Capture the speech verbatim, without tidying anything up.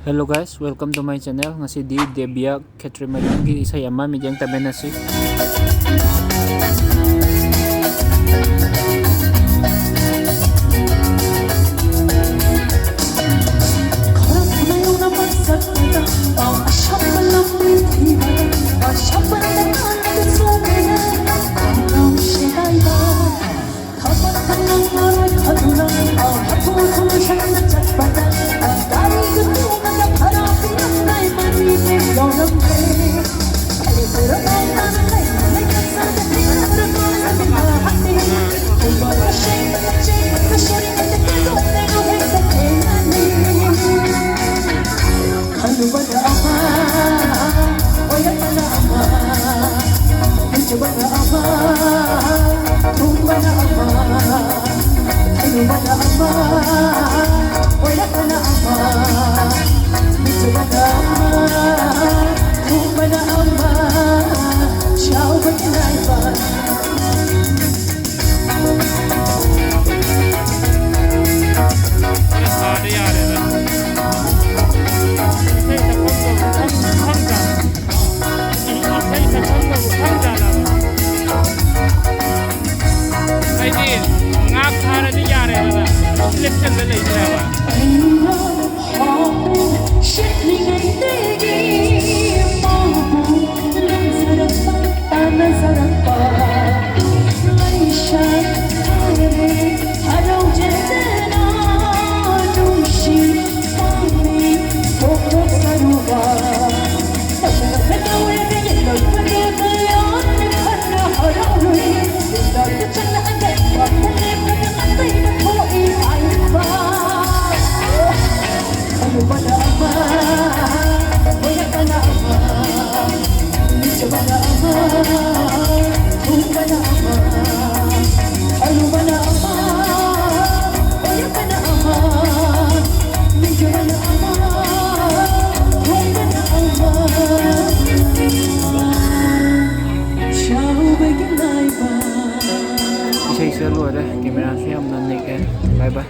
Hello guys, welcome to my channel. ꯉꯁꯤꯗꯤ ꯗꯦꯕꯤꯌꯥ ꯈꯦꯇ꯭ꯔꯤꯃꯌꯨꯝꯒꯤ ꯏꯁꯩ ꯑꯃ ꯃꯤꯠꯌꯦꯡ ꯇꯝꯃꯤꯟꯅꯁꯤ꯫ ꯈꯜꯂꯨꯕꯅ ꯑꯃ, ꯑꯣꯏꯔꯛꯄꯅ ꯑꯃ, ꯅꯨꯡꯁꯤꯕꯅ ꯑꯃ, ꯊꯨꯝꯕꯅ ꯑꯃ, ꯈꯜꯂꯨꯕꯅ ꯑꯃ, ꯑꯣꯏꯔꯛꯄꯅ ꯑꯃ, ꯅꯨꯡꯁꯤꯕꯅ ꯑꯃ, ꯊꯨꯝꯕꯅ ꯑꯃ, ꯁꯥꯎꯕꯒꯤ ꯂꯥꯏꯕꯛ꯫ ꯈꯔ ꯁꯥꯗ ꯌꯥꯔꯦꯗ꯫ ꯏꯁꯩ ꯁꯛꯐꯝꯗꯣ ꯈꯪ-, ꯈꯪꯗ꯭ꯔꯥ? ꯏꯁꯩ ꯁꯛꯐꯝꯗꯣ ꯈꯪꯗ꯭ꯔꯥ ꯅꯪ? ꯑꯩꯗꯤ ꯉꯥꯛ ꯊꯥꯔꯗꯤ ꯌꯥꯔꯦꯗꯅ, ꯑꯗꯨꯝ ꯂꯦꯞꯁꯜꯂ ꯂꯩꯗ꯭ꯔꯦꯕ꯫ ꯏꯁꯩꯁꯦ ꯂꯣꯏꯔꯦ, ꯀꯦꯃꯦꯔꯥꯁꯨ ꯌꯥꯝꯅ ꯅꯤꯛꯑꯦ꯫ ꯕꯥꯏ ꯕꯥꯏ꯫